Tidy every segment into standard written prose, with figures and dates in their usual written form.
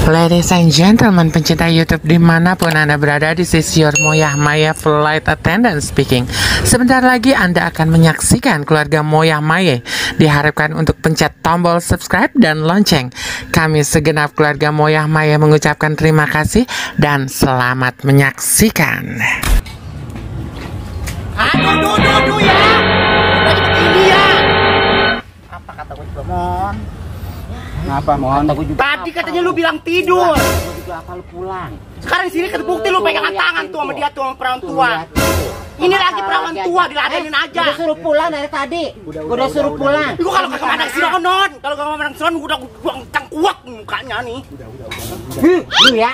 Ladies and gentlemen, pencinta YouTube dimanapun Anda berada, this is your Moyah Maya Flight Attendant speaking. Sebentar lagi Anda akan menyaksikan keluarga Moyah Maya. Diharapkan untuk pencet tombol subscribe dan lonceng. Kami segenap keluarga Moyah Maya mengucapkan terima kasih dan selamat menyaksikan. Aduh ya. Baju begini ya. Apa kata gue juga, Mon? Kenapa, Mon? Tadi katanya lu bilang tidur. Gue juga apa lu pulang? Sekarang sini terbukti lu pegangan tangan tuh sama dia tuh, sama perawan tua. Ini lagi perawan tua, diladenin aja. Udah suruh pulang dari tadi. Udah suruh pulang. Gua kalau kagak mandang si Nonon, kalau kagak mandang si Nonon gua udah cangkuak mukanya nih. Lu ya.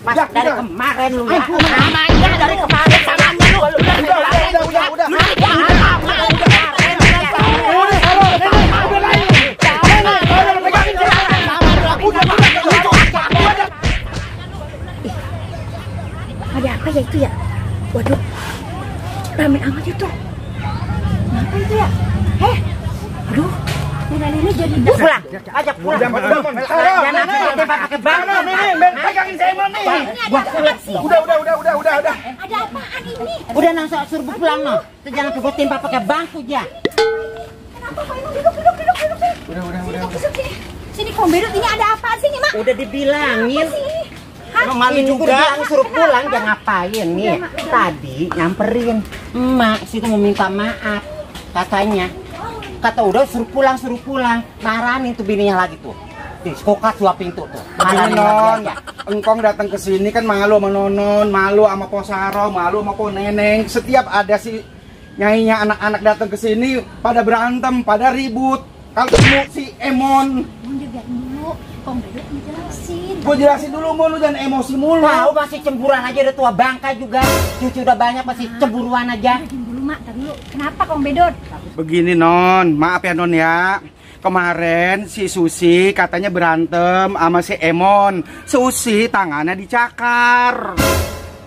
Mas dari kemarin lu ya. Namanya dari kemarin tangannya lu. Ada apa ya itu ya? Waduh, rame amat itu. Apa itu ya? Aduh, ini jadi pulang. Ajak pulang. Jangan nanti pakai bangku. Nih, pegangin saya nih. Gua kulit sih. Udah. Ada apaan ini? Udah nang suruh pulang no. Jangan gue timpa pakai bangku aja. Kenapa Pak Eno duduk. Udah. Sini Kombedot, ini ada apa sih nih, Mak? Udah dibilangin. Emang malu Ini juga. bilang suruh pulang, jangan ngapain nih. Tadi nyamperin emak situ mau minta maaf katanya. Kata udah suruh pulang. Marahin tuh bininya lagi tuh. Di kokat dua pintu tuh. Marahin lagi aja. Engkong datang ke sini kan malu sama Nonon, malu sama Posaro, malu sama Po Neneng. Setiap ada si nyainya anak-anak datang ke sini pada berantem, pada ribut. Kalau ketemu si Emon, Jagain dulu, Kombedot ngejelasin. gue jelasin dulu, Mon, lu jangan emosi mulu. Tahu masih cemburuan aja, udah tua bangka juga. Cucu udah banyak masih cemburuan aja. Jagain dulu, Mak. Tadi dulu. Kenapa Kombedot? Begini, Non, maaf ya, Non ya. Kemarin si Susi katanya berantem sama si Emon. Susi tangannya dicakar.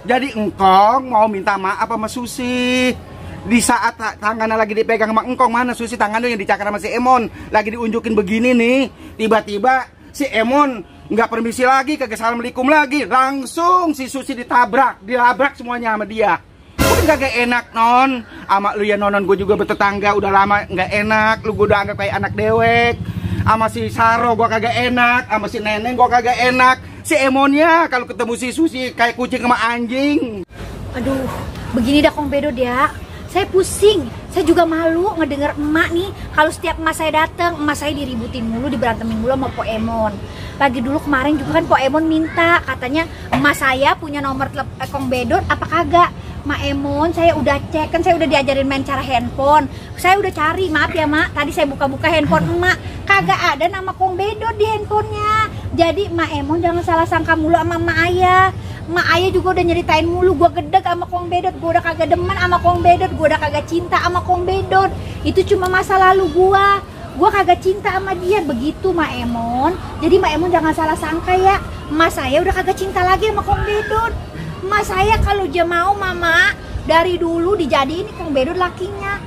Jadi engkong mau minta maaf sama Susi. Di saat tangannya lagi dipegang sama engkong, mana Susi tangannya yang dicakar sama si Emon. Lagi diunjukin begini nih. Tiba-tiba si Emon nggak permisi lagi, kagak assalamualaikum lagi. Langsung si Susi dilabrak semuanya sama dia. Udah kagak enak, Non. Sama lu ya, Nonon, gue juga bertetangga udah lama nggak enak. Lu gue udah anggap kayak anak dewek. Sama si Saro gue kagak enak, sama si Neneng gue kagak enak. Si Emonnya kalau ketemu si Susi kayak kucing sama anjing. Aduh, begini dah Kombedot ya. Saya pusing, saya juga malu ngedenger emak nih. Kalau setiap emak saya datang, emak saya diributin mulu, diberantemin mulu sama Po Emon. Lagi dulu kemarin juga kan Po Emon minta, katanya emak saya punya nomor Kombedot apa kagak. Mak Emon, saya udah cek, kan saya udah diajarin main cara handphone. Saya udah cari, maaf ya Mak, tadi saya buka-buka handphone emak, kagak ada nama Kombedot di handphonenya. Jadi Mak Emon jangan salah sangka mulu sama emak ayah. Mak ayah juga udah nyeritain mulu, gua gedeg sama Kombedot, gua udah kagak demen sama Kombedot, gua udah kagak cinta sama Kombedot. Itu cuma masa lalu gua kagak cinta sama dia, begitu Mak Emon. Jadi Mak Emon jangan salah sangka ya, emak saya udah kagak cinta lagi sama Kombedot. Emak saya kalau dia mau Mama, dari dulu dijadiin Kombedot lakinya.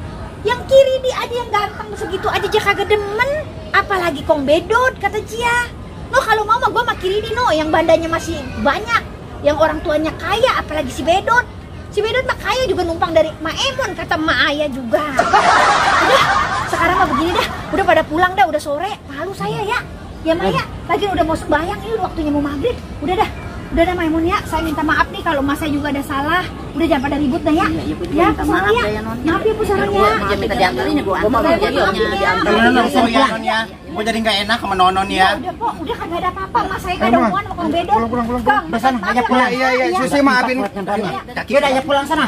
Yang kiri dia aja yang ganteng segitu aja dia kagak demen, apalagi Kombedot, kata dia. No kalau mau mah gua mah kiri no, yang bandanya masih banyak, yang orang tuanya kaya, apalagi si Bedot. Si Bedot mah kaya juga numpang dari Mak Emon, kata Mak Ayah juga. Udah, sekarang mah begini dah, udah pada pulang dah, udah sore, malu saya ya. Ya Maya, lagi udah mau sembahyang, ini waktunya mau maghrib. Udah dah Mak Emon ya, saya minta maaf nih kalau Mas saya juga ada salah. Udah jangan pada ribut dah ya. Ya, maaf ya. Maaf ya Bu Sarah ya. Minta diantarin ya, gua Ya. Gue jadi nggak enak sama Nonon ya. Udah Pok, udah kagak ada apa-apa. Mas saya nggak ada hubungan sama Kombedot. Pulang. Besan aja pulang. Iya, Susi maafin. Dia udah aja pulang sana.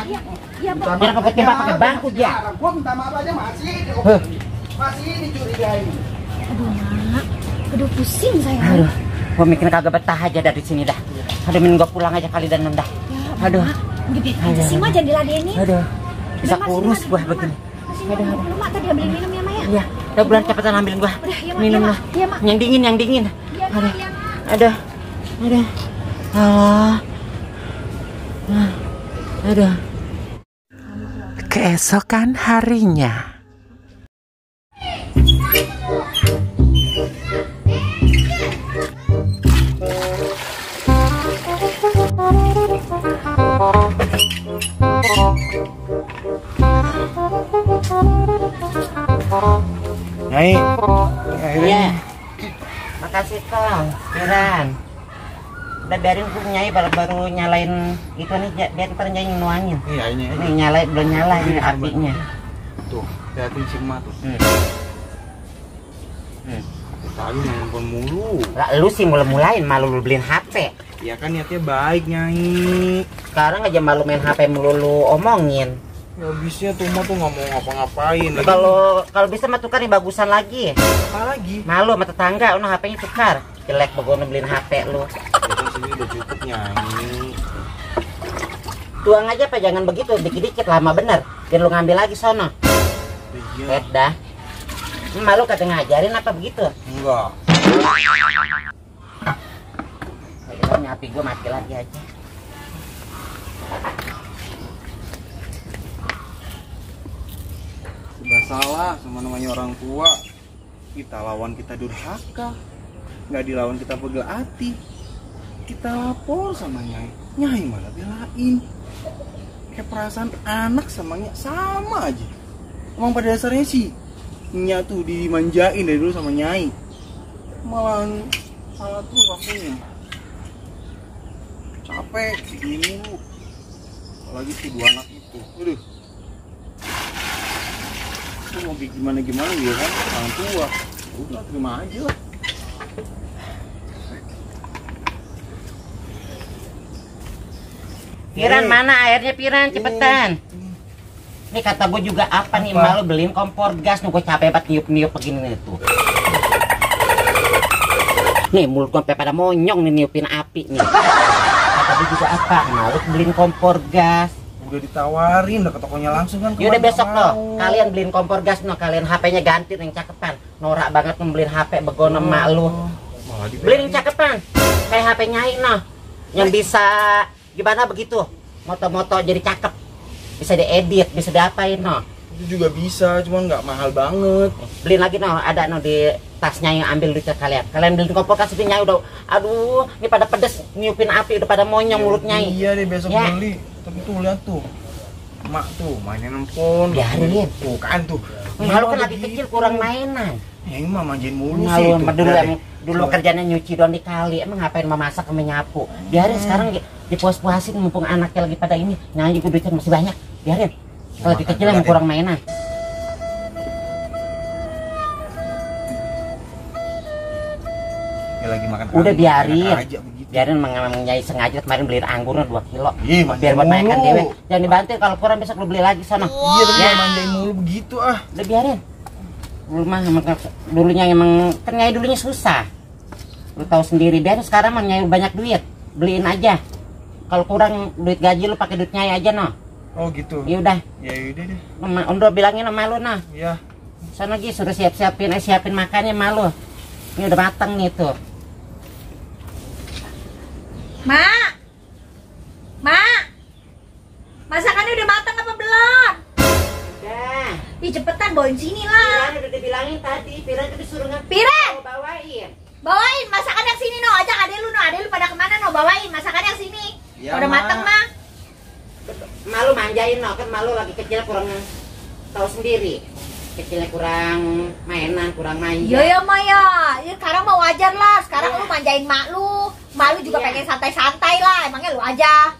Iya, Bu. Biar pakai timpa pakai bangku dia. Gue minta maaf aja masih dicurigain. Aduh Mak, aduh pusing saya. Aduh, gua mikir kagak betah aja dari sini dah. Aduh, mending gua pulang aja kali dan dah. Aduh. Udah biar sih Mak, jangan diladenin. Aduh. Bisa kurus gua begini. Aduh. Mak tadi ambilin minum ya Maya. Iya, udah bulan cepetan ambilin gua. Udah, iya, Mak, Minum iya, lah. Mak. Iya, Mak. Yang dingin. Iya, Aduh. Mak, iya, Mak. Aduh. Aduh. Keesokan harinya. Nyai. Iya. Makasih Kong, Piran. Udah biarin gue Nyai baru nyalain itu nih, biar ntar Nyai nuangin. Iya ini. Ini nyalain belum nyala ini apinya. Tuh, liatin si emak tuh. Tadi handphone mulu. Lah lu sih mulai-mulain malu lu beliin HP. Ya kan niatnya baik Nyai. Sekarang aja malu main HP mulu lu omongin. Ya habisnya tuh mah tuh nggak mau ngapa-ngapain. Kalau bisa mah tukar nih bagusan lagi. Apa lagi? Malu sama tetangga, ono HP-nya tukar. Jelek begono beliin HP lu. Ya kan sini udah cukup Nyai. Tuang aja apa jangan begitu, dikit-dikit lama bener. Biar lu ngambil lagi sono. Iya. Dah. Malu kata ngajarin apa begitu? Enggak. Akhirnya api gue mati lagi aja. Sudah salah sama namanya orang tua. Kita lawan kita durhaka. Nggak dilawan kita pegel hati. Kita lapor sama Nyai. Nyai malah belain. Kayak perasaan anak sama Nyai sama aja. Emang pada dasarnya sih Nya tuh dimanjain dari dulu sama Nyai. Malah salah tuh akunya. Capek begini lu. Apalagi tuh dua anak itu. Aduh. Lu mau gimana dia kan orang tua. Udah terima aja lah. Piran mana airnya Piran cepetan. Ini kata gue juga apa nih malu beliin kompor gas nih, gue capek banget niup-niup begini nih tuh. Nih mulut gue sampai pada monyong nih niupin api nih. Kata gue juga apa malu beliin kompor gas. Udah ditawarin udah ke tokonya langsung kan. Yaudah besok loh kalian beliin kompor gas no, kalian HP-nya ganti yang cakepan. Norak banget beliin HP begono emak lu. Beliin yang cakepan kayak HP Nyai no, yang bisa gimana begitu, moto-moto jadi cakep, bisa diedit, bisa diapain no. Itu juga bisa, cuman nggak mahal banget. Beliin lagi no, ada no di tasnya yang ambil duitnya kalian. Kalian beliin kompor gas itu Nyai udah, aduh, ini pada pedes niupin api udah pada monyong mulut Nyai. Iya deh besok ya. beli. Tapi tuh lihat tuh, emak tuh mainin handphone. Biarin. Tuh kan tuh. Malu kan lagi kecil kurang mainan. Ya ini mah manjain mulu Malu sih. sama dulu kerjanya nyuci doang dikali, emang ngapain memasak sama nyapu. Biarin sekarang dipuas-puasin mumpung anaknya lagi pada ini. Nyanyi gue duitnya masih banyak. Biarin. Kalau lagi kecil emang kurang mainan. Ya lagi makan. Udah biarin. Aja begitu. Biarin Nyai sengaja kemarin beliin anggurnya 2 kilo. Iya, biar buat manjain makan mulu. dewe. Jangan dibanting kalau kurang besok lu beli lagi sana. Iya tapi jangan manjain mulu begitu ah. Udah biarin. Dulu mah dulunya emang kan Nyai dulunya susah. Lu tahu sendiri, biarin sekarang mah Nyai banyak duit. Beliin aja. Kalau kurang duit gaji lu pakai duit Nyai aja no. Oh gitu. Ya udah. Ya udah deh. Udah bilangin sama lu nah. Iya. Sana lagi suruh siapin makannya malu. Ini udah matang nih tuh. Mak, masakannya udah matang apa belum? Udah. Ih cepetan bawain sini lah. Piran udah dibilangin tadi, Piran tuh disuruh Piran! bawain. Bawain masakan yang sini no, ajak adek lu pada kemana no, bawain masakan yang sini. Ya, udah Ma. matang mah. Malu manjain no, kan malu lagi kecil kurang tahu sendiri. Kecilnya kurang mainan, kurang manja. Iya ya Maya, ya sekarang mau wajar lah. Sekarang lu manjain mak lu juga Iya. pengen santai-santai lah. Emangnya lu aja.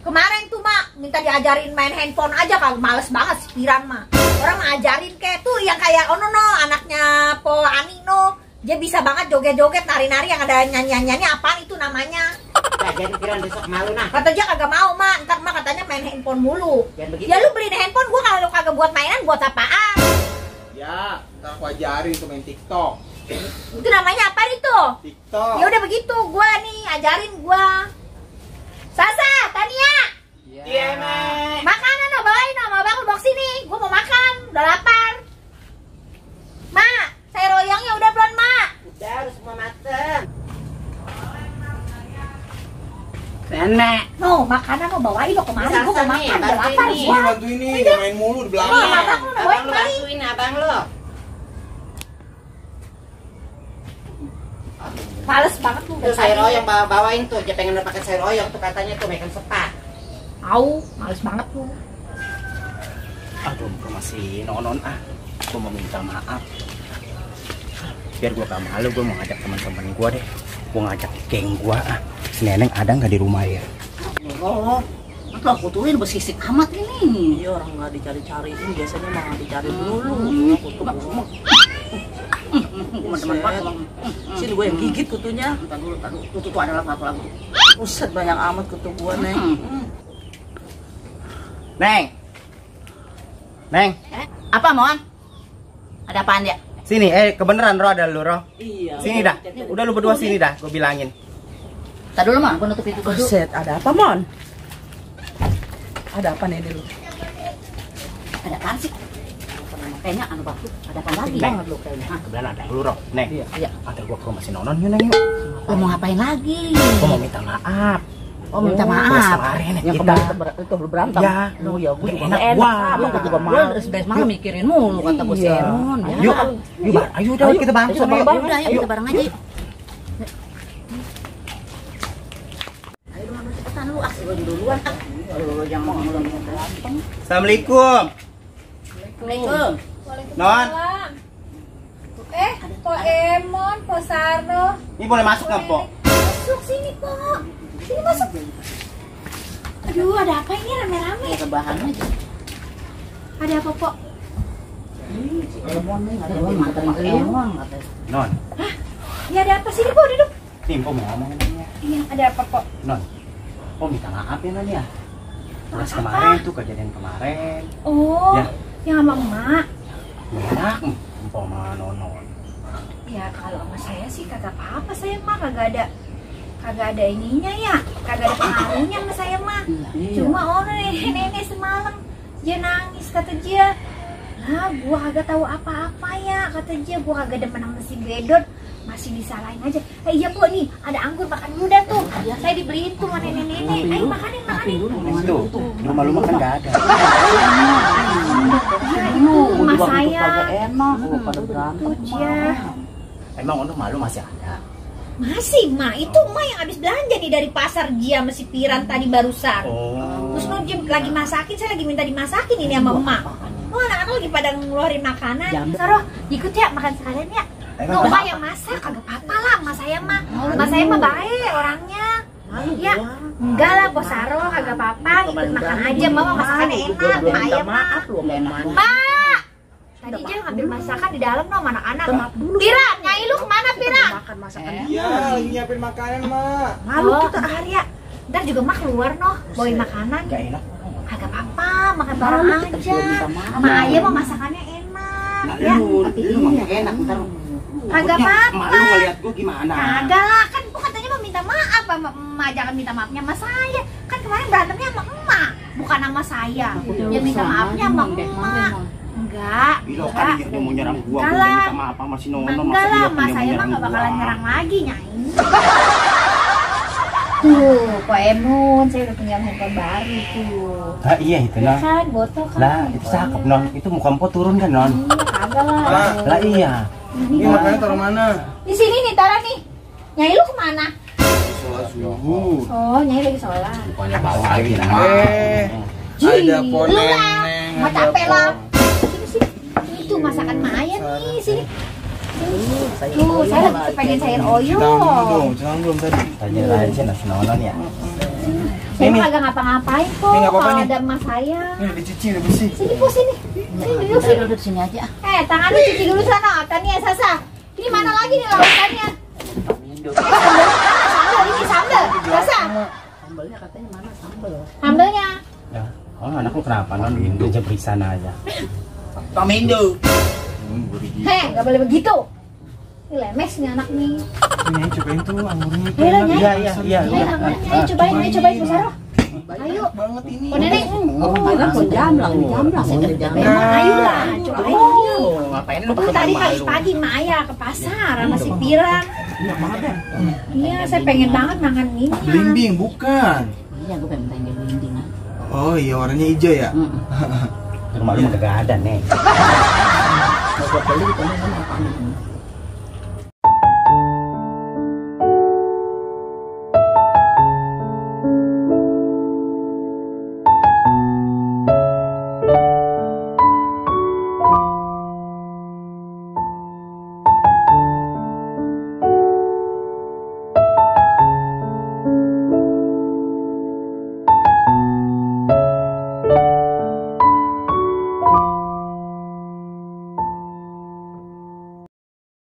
Kemarin tuh mak minta diajarin main handphone aja, kalau males banget si Piran mah. Orang mah ajarin kayak tuh yang kayak oh no anaknya Po Ani no. Dia bisa banget joget-joget, nari-nari yang ada nyanyi-nyanyi apaan itu namanya. Nah, jadi Piran besok malu nah. Kata dia kagak mau mak, ntar mak katanya main handphone mulu. Jangan begitu. Ya lu beliin handphone gua, kalau lu kagak buat mainan buat apaan? Ya, ntar aku ajarin tuh main TikTok. Itu namanya apa itu? TikTok. Ya udah begitu, gua nih ajarin gua. Sasa, Tania, Iya, Mak. makanan no bawain no, mau bangun box sini, gua mau makan, udah lapar. Mak, sayur royongnya udah belum mak? Udah, harus semua mateng. Nenek. No, makanan no bawain lo kemari, gua mau Sasa nih, makan, udah bantuin lapar nih. gua. Bantu ini, udah main mulu di belakang. Oh, abang lu bawain Abang lu kemari. bantuin abang lu. Males banget tuh. Tuh sayur oyong bawain tuh, dia pengen pakai sayur oyong tuh katanya tuh makan sepat. Au, males banget tuh. Aduh, masih nonon ah. Gue mau minta maaf. Biar gue gak malu, gue mau ngajak teman-teman gue deh. Gue ngajak geng gue. Si Neneng ada nggak di rumah ya? Oh, aku putulin bersisik amat ini. Iya, orang nggak dicari-cariin, biasanya mah dicari dulu. Teman-teman, Sini gue yang gigit kutunya. Entar dulu, kutu itu adalah satu lagu. Buset, banyak amat kutu gue, Neng. Neng, Neng, Apa, Mon? Ada apaan ya? sini. Kebeneran Ro ada lu Ro. Iya. Sini dah. Udah lu berdua sini dah. Gue bilangin. Tadi dulu, Mon, gue nutup itu dulu. Buset, ada apa, Mon? Ada apa nih dulu? Ada apaan sih? Kayaknya anu baku, ada apa lagi? Neng, Banget lu kayaknya. kebetulan ada lu Ro. Neng, Iya. antar gue ke rumah si Nonon yuk Neng yuk. Lu mau ngapain lagi? Gue mau minta maaf. Oh, minta Beres maaf. kemarin Yang kita. kemarin itu berantem. Ya. Oh ya, gue juga Enak nggak gua. Lu gue juga Gue malu. dari sebelah malam mikirin mulu kata bos Iya. Emon. Ya. Yuk, yuk, ayo udah kita bareng Ayo, sama yuk. bareng. Udah, ayo Ayo. kita bareng aja. Ayo lu ngambil cepetan lu, gue duluan. Lu jangan ngomong berantem. Assalamualaikum. Assalamualaikum. Non, Pak Emon, Pak Sarno. ini boleh masuk nggak Po? Masuk sini, Pak. Sini masuk. Aduh, ada apa ini rame-rame? Ya kebahan aja. Ada apa, Pak? Emon nih, ada Emon nganterin ke Emon katanya. Non, Ini ada apa sini, Pak? Duduk. nih Po mau ngomong ya. Ini ada apa, Pak? Non, Po minta maaf ya Non ya. Beres Apa? kemarin tuh kejadian kemarin. Oh, Ya. yang sama emak. Enak, Po sama Nonon. Ya kalau sama saya sih kagak apa-apa, saya mah kagak ada ininya ya, kagak ada pengaruhnya sama saya mah. Cuma orang nenek semalam dia nangis kata dia, lah gua kagak tahu apa-apa ya kata dia, gua kagak demen sama si Bedon, masih disalahin aja. Iya Bu nih ada anggur, makan dulu dah tuh, saya dibeliin tuh sama nenek-nenek. Ayo makanin. Itu, di rumah lu makan nggak ada. Iya itu emak saya. Enak, lu pada berantem. Tuh dia. Emang untuk malu masih ada. Masih mak, itu emak yang habis belanja nih dari pasar dia masih Piran tadi barusan. Oh. Terus dia lagi masakin, saya lagi minta dimasakin ini sama emak. Oh anak-anak lagi pada ngeluarin makanan. Saroh, ikut ya makan sekalian ya. Tuh emak yang masak, kagak apa-apa lah emak saya mah. Emak saya mah baik orangnya. Ya, enggak lah Bos Saroh, kagak apa-apa, ikut makan aja, mama masakannya enak, emak ayam mah. Lu nggak enak. Pak, tadi dia ngambil masakan di dalam dong anak-anak. Pira, nyai lu kemana Pira? Makan masakan. Iya, lagi nyiapin makanan, Mak. Malu kita hari ya. Ntar juga mak keluar noh, bawain makanan. Gak enak. Kagak apa-apa, makan bareng aja. Sama ayah mah masakannya enak. Nah, Ya, lu, tapi lu mah enak ntar. kagak Mak apa-apa. lu ngeliat gua gimana? Kagak lah, kan gua katanya mau minta maaf sama emak, jangan minta maafnya sama saya. Kan kemarin berantemnya sama emak, bukan sama saya. Dia minta maafnya sama emak. Enggak, Ilo kali dia mau nyerang gua, gua Enggak lah. minta maaf sama si Nono. Enggak lah, mas saya mah gak bakalan nyerang lagi, Nyai. Tuh, Pak Emon, saya udah punya handphone baru tuh. Ah iya itu Ya Non. kan, botol kan. Lah itu cakep Non. Itu muka empo turun kan Non? Iya, kagak lah. Lah iya. Ini makannya taruh mana? Di sini nih, Tara nih. Nyai lu kemana? Sholat subuh. Oh, Nyai lagi sholat. Pokoknya bawa lagi nah. Ada po Lu lah, neneng, mau ada capek po. lah. Sini. Itu masakan Maya nih, sini. Tuh, saya lagi kepengen sayur oyo. Jangan belum tadi. Tanya aja nasi Nonon ya. Saya mah kagak ngapa-ngapain kok. Ini nggak apa-apa Kalau nih. ada emas saya. Ini udah dicuci, udah bersih. Sini, Bu, sini. Sini duduk Saya sini. duduk sini aja. Tangan lu cuci dulu sana, Tania Sasa. Ini mana lagi nih lawakannya? Sambal, ini sambal. Sasa, Sambalnya katanya mana sambal? sambalnya. Ya. Oh anak lu kenapa Non? Indo aja beri sana aja. Pak Mindo. Nggak boleh begitu. Ini lemes nih anak nih. Ini cobain tuh anggurnya. Ayo lah, Nyai. Iya. Ayo cobain, Bu Saroh. Ayo. Banget ini. Oh, Nenek. Mana kok jamblang, saya kerja jamblang. Emang ayo lah, cobain. Ngapain lu Itu pakai tadi malu? pagi-pagi Maya ke pasar sama si Pirang. Iya, saya pengen banget makan ini. Blimbing, bukan. Iya, gue pengen tanya dinding. Oh iya, warnanya hijau ya? Rumah lu mah kagak ada nih. Mau gue beli, kamu sama apa?